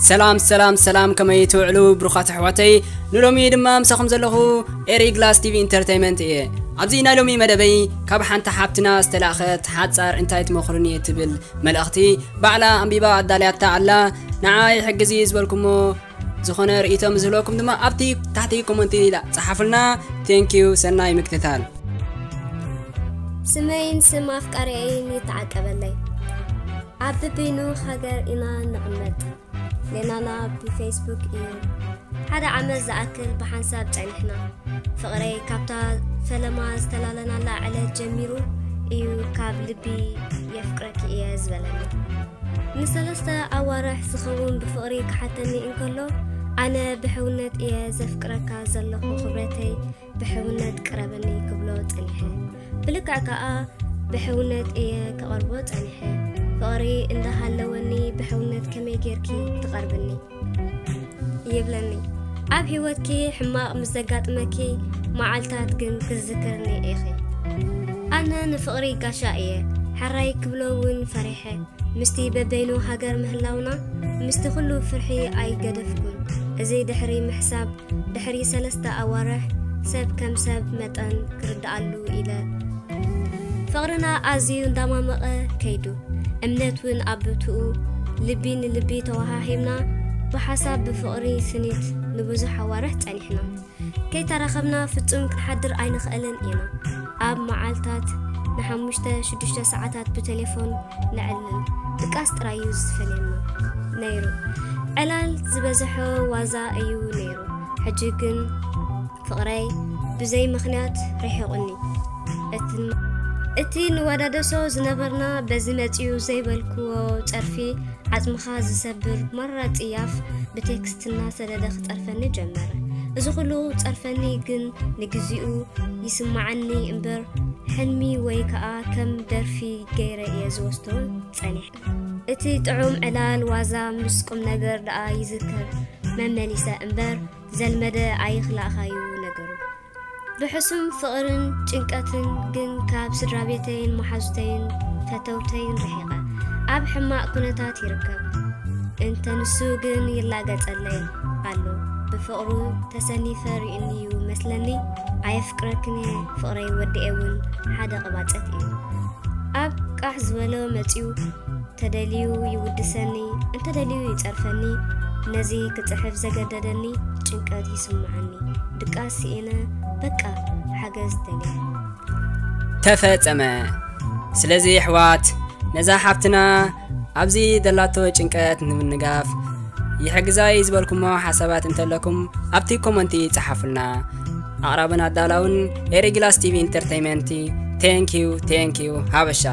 ሰላም ሰላም ሰላም፣ ከመይ ትውዕሉ ብሩኻት ኣሕዋተይ? ንሎሚ ድማ ምሳኹም ዘለኹ ኤሪ ግላስ ቲቪ ኢንተርቴይመንት እየ። ኣብዚ ናይ ሎሚ መደበይ ካብ ሓንቲ ሓብትና ዝተላእኸት ሓጻር እንታይ ትመኽሩኒ ትብል መልእኽቲ ባዕላ ኣንቢባ ኣዳልያታ ኣላ። ንዓይ ሕግዚ ዝበልኩሞ ዝኾነ ርእይቶ ዝህልወኩም ድማ ኣብቲ ታሕቲ ኮመንቲ ጸሓፉልና። ቴንኪዩ፣ ሰናይ ምክትታል። ስመይን ስም ኣፍቃሪየይን ይተዓቀበለይ። ኣብ በበይኑ ሃገር ኢና ንቕመጥ። ሌናና ብፌስቡክ እዩ። ሓደ ዓመት ዝኣክል ብሓንሳብ ጸኒሕና። ፍቕረይ ካብታ ፈለማ ዝተላለናላ ዕለት ጀሚሩ እዩ ካብ ልቢ የፍቅረኪ እየ ዝበለኒ። ንሰለስተ ኣዋርሕ ዝኸውን ብፍቕሪ ክሓተኒ እንከሎ፣ ኣነ ብሕውነት እየ ዘፍቅረካ ዘለኹ ክብረተይ፣ ብሕውነት ቅረበኒ ክብሎ ጸኒሐ። ብልክዕ ከኣ ብሕውነት እየ ክቐርቦ ጸኒሐ። ፍቕሪ እንዳሃለወኒ ብሕውነት ከመይ ጌርኪ ትቐርብኒ? ይብለኒ። ኣብ ህይወትኪ ሕማቕ ምስ ዘጋጥመኪ መዓልታት ግን ክትዝክርኒ ኢኺ። ኣነ ንፍቕሪ ጋሻ እየ፣ ሕራይ ክብሎ እውን ፈሪሐ። ምስቲ በበይኑ ሃገር ምህላውና፣ ምስቲ ኩሉ ፍርሒ ኣይገደፍኩን። እዚ ድሕሪ ምሕሳብ፣ ድሕሪ ሰለስተ ኣዋርሕ ሰብ ከም ሰብ መጠን ክርድኣሉ ኢለ። ፍቕርና ኣዝዩ እንዳማመቐ ከይዱ። እምነት እውን ኣብ ብትኡ ልቢ ንልቢ ተወሃሂብና፣ ብሓሳብ ብፍቕሪ ስኒት ንብዙሕ ኣዋርሕ ጸኒሕና። ከይተራኸብና ፍጹም ክንሓድር ኣይንኽእልን ኢና። ኣብ መዓልታት ንሓሙሽተ ሽዱሽተ ሰዓታት ብቴሌፎን ነዕልል። ድቃስ ጥራይ እዩ ዝፈልየና ነይሩ። ዕላል ዝበዝሖ ዋዛ እዩ ነይሩ። ሕጂ ግን ፍቕረይ ብዘይ ምኽንያት ርሒቑኒ። እቲ እቲ ንወዳደሶ ዝነበርና በዚ መጺኡ ዘይበልክዎ ጸርፊ ዓጽምኻ ዝሰብር ማራ ጽያፍ ብቴክስት እናሰደደ ክጸርፈኒ ጀመረ። እዚ ኩሉ ጸርፈኒ ግን ንግዚኡ ይስምዓኒ እምበር ሕልሚ ወይ ከኣ ከም ደርፊ ገይረ እየ ዝወስዶ ጸኒሐ። እቲ ጥዑም ዕላል ዋዛ ምስ ቁም ነገር ደኣ ይዝከር መመሊሰ እምበር ዘልመደ ኣይኽላእኻዩ ነገሩ። ብሕሱም ፍቕርን ጭንቀትን ግን ካብ ስድራ ቤተይን መሓዙተይን ፈተውተይን ርሒቐ ኣብ ሕማቕ ኩነታት ይርከብ። እንተ ንሱ ግን ይላገጸለይ ኣሎ። ብፍቕሩ ተሰኒፈ ርእዩኒዩ መስለኒ። ኣየፍቅረክን እየ ፍቕረይ ወዲኤ እውን ሓደ ቅባጸት እዩ። ኣብ ቃሕ ዝበሎ መጺኡ ተደልዩ ይውድሰኒ፣ እንተደልዩ ይጸርፈኒ። ነዚ ክጽሕፍ ዘገደደኒ ጭንቀት ይስምዓኒ። ድቃስ ስኢነ በቃ ሓገዝ ደልየ። ተፈጸመ። ስለዚ ኣሕዋት ነዛ ሓብትና ኣብዚ ደላቶ ጭንቀት ንምንጋፍ ይሕግዛይ ዝበልኩሞ ሓሳባት እንተለኩም ኣብቲ ኮመንቲ ጸሓፉልና። ኣቕራብን ኣዳላውን ኤሪግላስ ቲቪ ኢንተርቴይመንት። ቴንኪዩ ቴንኪዩ ሓበሻ።